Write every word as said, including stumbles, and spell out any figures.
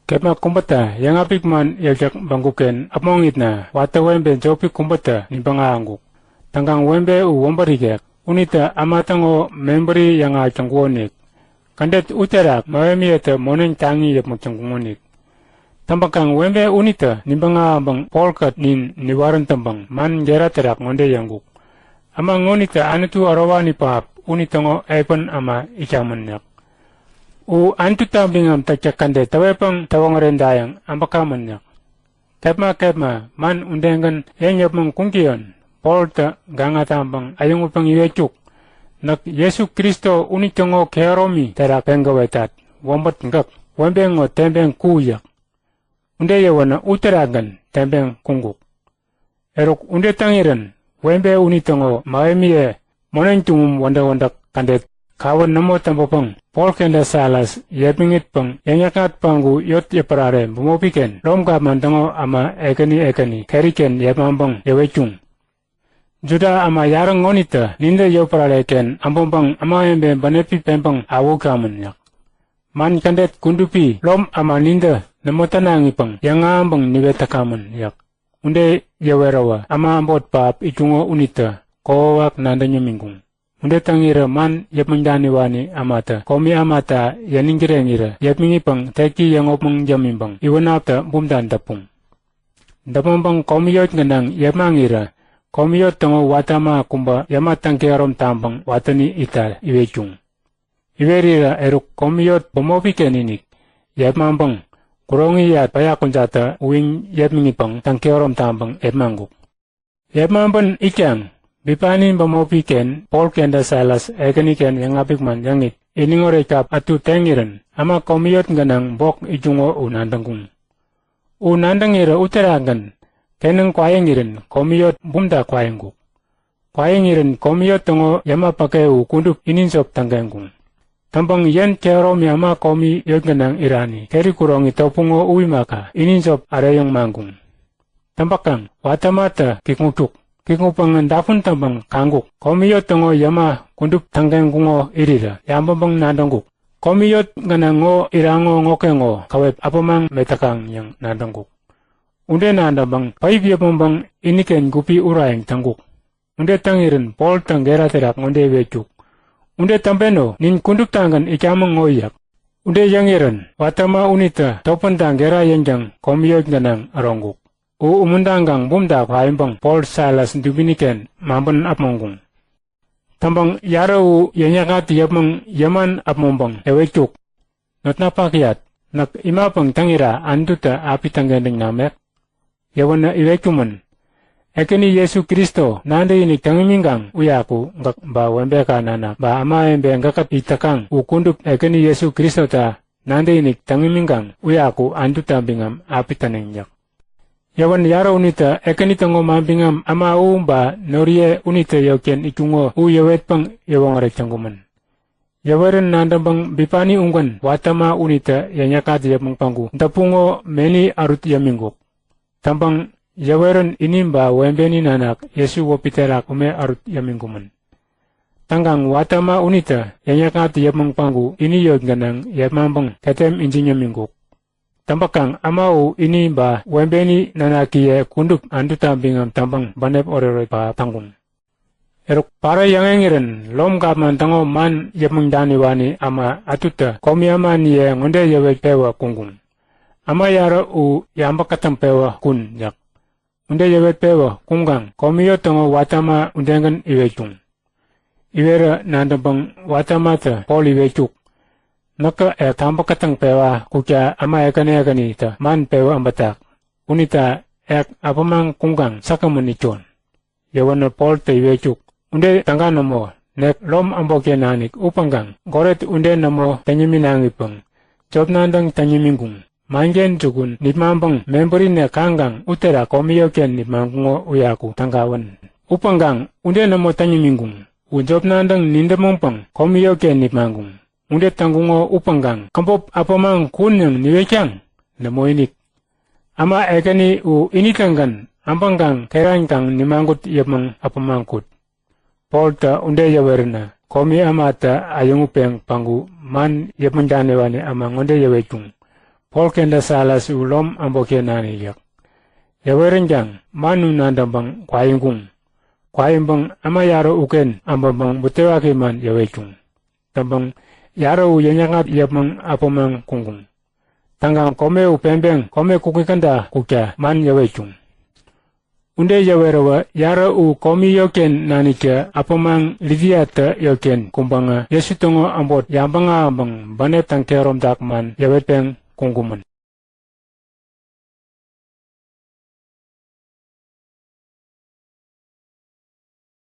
Kepma kubäta yäŋapik man yäkyäk bägup-ken äpmoŋitna watä webe jopi kubätä nibäŋ ahäŋkuk. Täŋkaŋ webe u wäbät ikek. Unitä äma täŋo mebäri yäŋahäk täŋkukonik. Kädet uterak mähemiyetä moneŋ taŋi yäpmäk täŋkuŋonik. Täŋpäkaŋ webe unitä nibäŋ ahäŋpäŋ Polkät nin niwarän täŋpäŋ man gera terak ŋode yäŋkuk; Äma ŋonitä Anutu ärowani pähap unitäŋo epän äma itkamän yäk. U Anututa biŋam täktäk kädet täwetpäŋ täwoŋäredayäŋ äbäkamän yäk. Kepma kepma man udegän yäŋ yäpmäŋ kuŋtäyon Poltä gaŋa taŋpäŋ äyäŋutpäŋ iwetkuk; Näk Jesu Kristo unitäŋo kehäromi terak peŋ gäwetat; Wäbät gäk, webe ŋo teŋpeŋ ku yäk. Ude yäwänä uterakgän teŋpeŋ kuŋkuk. Eruk ude täŋirän webe unitäŋo mähemiye moneŋ tuŋum wädäk wädäk kädet kawän nämo täŋpäpäŋ Pol kenta Silas yepmäŋitpäŋ yäŋ-yäkŋat päŋku yot yotpärare bämopi-ken Rom gapman täŋo äma ekäni ekäni keriken yepmaŋpäŋ yäwetkuŋ; Juda äma yarä ŋonitä nintä yotpärare-ken äbäŋpäŋ ämawebe bänepi peŋpäŋ awähutkamän yäk. Man kädet kudupi Rom äma nintä nämo tänaŋipäŋ yäŋahäŋpäŋ niwet täkamän yäk. Ude yäweräwä äma äbot pähap itkuŋo unitä kokwawak nadäŋ yämiŋkuŋ. Ude täŋirä man yäpmäŋ daniwani ämatä komi ämata yäniŋ kireŋirä yepmäŋitpäŋ teki yäŋopmäŋ yämiŋpäŋ iwänaptä bumta däpuŋ. Däpmäŋpäŋ komi yot gänaŋ yepmaŋirä komi yot täŋo watä äma kubä yäma täŋkehärom taŋpäŋ watäni itta iwetkuŋ. Iwerirä eruk komi yot bämopi-keninik yepmaŋpäŋ kuroŋi yäyat päya kujatä uyiŋ yepmäŋitpäŋ täŋkehärom taŋpäŋ yepmaŋkuk. Yepmaŋpän itkaŋ bipani bämopi-ken Pol kenta Silas Ekäniken yäŋapik man yäŋit iniŋoret kap ätu teŋirän äma komi yot gänaŋ bok itkuŋo u nadäŋkuŋ. U nadäŋirä uterakgän kenäŋ kwaiŋirän komi yot bumta kwaiŋkuk. Kwaiŋirän komi yot täŋo yäma päke u kudup ini jop täŋkenkuŋ. Täŋpäŋ yen kehäromi äma komi yot gänaŋ irani keri kuroŋi topuŋo u imaka, ini jop äreyäŋ maŋkuŋ. Täŋpäkaŋ watä ämatä kikŋutkuk. Kikŋutpäŋä dapun täŋpäŋ kaŋkuk. Komi yot täŋo yäma kudup täŋkenkuŋo irirä yabäŋpäŋ nadäŋkuk; Komi yot gänaŋ ŋo iraŋo ŋokeŋo käwep äpämaŋ met täkaŋ yäŋ nadäŋkuk. Ude nadäŋpäŋ päip yäpmäŋpäŋ iniken gupi urayäŋ täŋkuk. Ude täŋirän Poltä gera terak ŋode iwetkuk; Ude täŋpeno! Nin kuduptagän itkamäŋ ŋo yäk. Ude yäŋirän watä äma unitä topänta gera yäŋtäŋ komi yot gänaŋ äroŋkuk. U umuntaŋkaŋ bumta kwaiŋpäŋ Pol Silas dubini-ken maŋpän äpmoŋkuŋ. Täŋpäŋ yarä u yäŋ-yäkŋat yäpmäŋ yäman äpmoŋpäŋ yäwetkuk; Notnapak täyat, näk imapäŋ täŋira Anututä api täŋkentäŋ namek? Yäwänä iwetkumän; Ekäni Jesu Kristo nadäkinik täŋ imiŋkaŋ uyaku gäk ba webeka nanak ba ämawebe gäkkät it täkaŋ u kudup Ekäni Jesu Kristota nadäkinik täŋ imiŋkaŋ uyaku Anututa biŋam api täneŋ yäk. Yäwänä yarä unitä Ekäni täŋo manbiŋam äma u ba noriye unitä yotken itkuŋo u yäwetpäŋ yäwoŋärek täŋkumän. Yäwerän nadäŋpäŋ bipani ugän watä äma unitä yäŋ-yäkŋat yäpmäŋ päŋku däpuŋo meni ärut yämiŋkuk. Täŋpäŋ yäwerän ini ba webeni nanak Jesu wäpi terak ume ärut yämiŋkumän. Täŋkaŋ watä äma unitä yäŋ-yäkŋat yäpmäŋ päŋku ini yot gänaŋ yepmaŋpäŋ ketem ijiŋ yämiŋkuk. Täŋpäkaŋ äma u ini ba webeni nanakiye kudup Anututa biŋam täŋpäŋ bänep oretoret pähap täŋkuŋ. Eruk, parä yäŋeŋirän Rom gapman täŋo man yäpmäŋ daniwani äma ätutä komi ämaniye ŋode yäwet-pewä kuŋkuŋ; Äma yarä u yabä kätäŋ pewä kun yäk. Ude yäwet-pewä kuŋkaŋ komi yot täŋo watä äma udegän iwetkuŋ. Iwerä nadäŋpäŋ watä ämatä Pol iwetkuk; Näkä ek tabä kätäŋ pewa kukta äma ekäni ekänitä man pewä äbätak. Unita ek äpämaŋ kuŋkaŋ säkgämän itkot. Yäwänä Poltä iwetkuk; Ude täga nämo! Nek Rom äbotken nanik upäŋkaŋ goret ude nämo täŋ yäminaŋipäŋ jop nadäŋ täŋ yämiŋkuŋ. Manken jukun nipmaŋpäŋ mebäri nek kaŋkaŋ uterak komi yotken nipmaŋkuŋo uyaku tägawän. Upäŋkaŋ ude nämo täŋ yämiŋkuŋ. U jop nadäŋ nidäpmäŋpäŋ komi yotken nipmaŋkuŋ. Ude täŋkuŋo upäŋkaŋ käbop äpämaŋ kun yäŋ niwetkaŋ? Nämoinik! Äma ekäni u ini-tägän äbäŋkaŋ kerankaŋ nimagut yäpmäŋ äpämaŋ kut. Poltä ude yäweränä komi ämatä äyäŋutpeŋ päŋku man yäpmäŋ daniwani äma ŋode yäwetkuŋ; Pol kenta Silas u Rom äbotken nanik yäk. Yäweränkaŋ man u nadäŋpäŋ kwaiŋkuŋ. Kwaiŋpäŋ äma yarä uken äbäŋpäŋ butewaki man yäwetkuŋ. Täŋpäŋ yarä u yäŋ-yäkŋat yäpmäŋ äpämaŋ kuŋkuŋ. Täŋkaŋ kome u peŋpeŋ kome kukŋi käda kukta man yäwetkuŋ. Ude yäweräwä yarä u komi yotken naniktä äpämaŋ Lidiatä yotken kuŋpäŋä Jesu täŋo äbot yabäŋ ahäŋpäŋ bänep täŋkehäromtak man yäwetpeŋ kuŋkumän.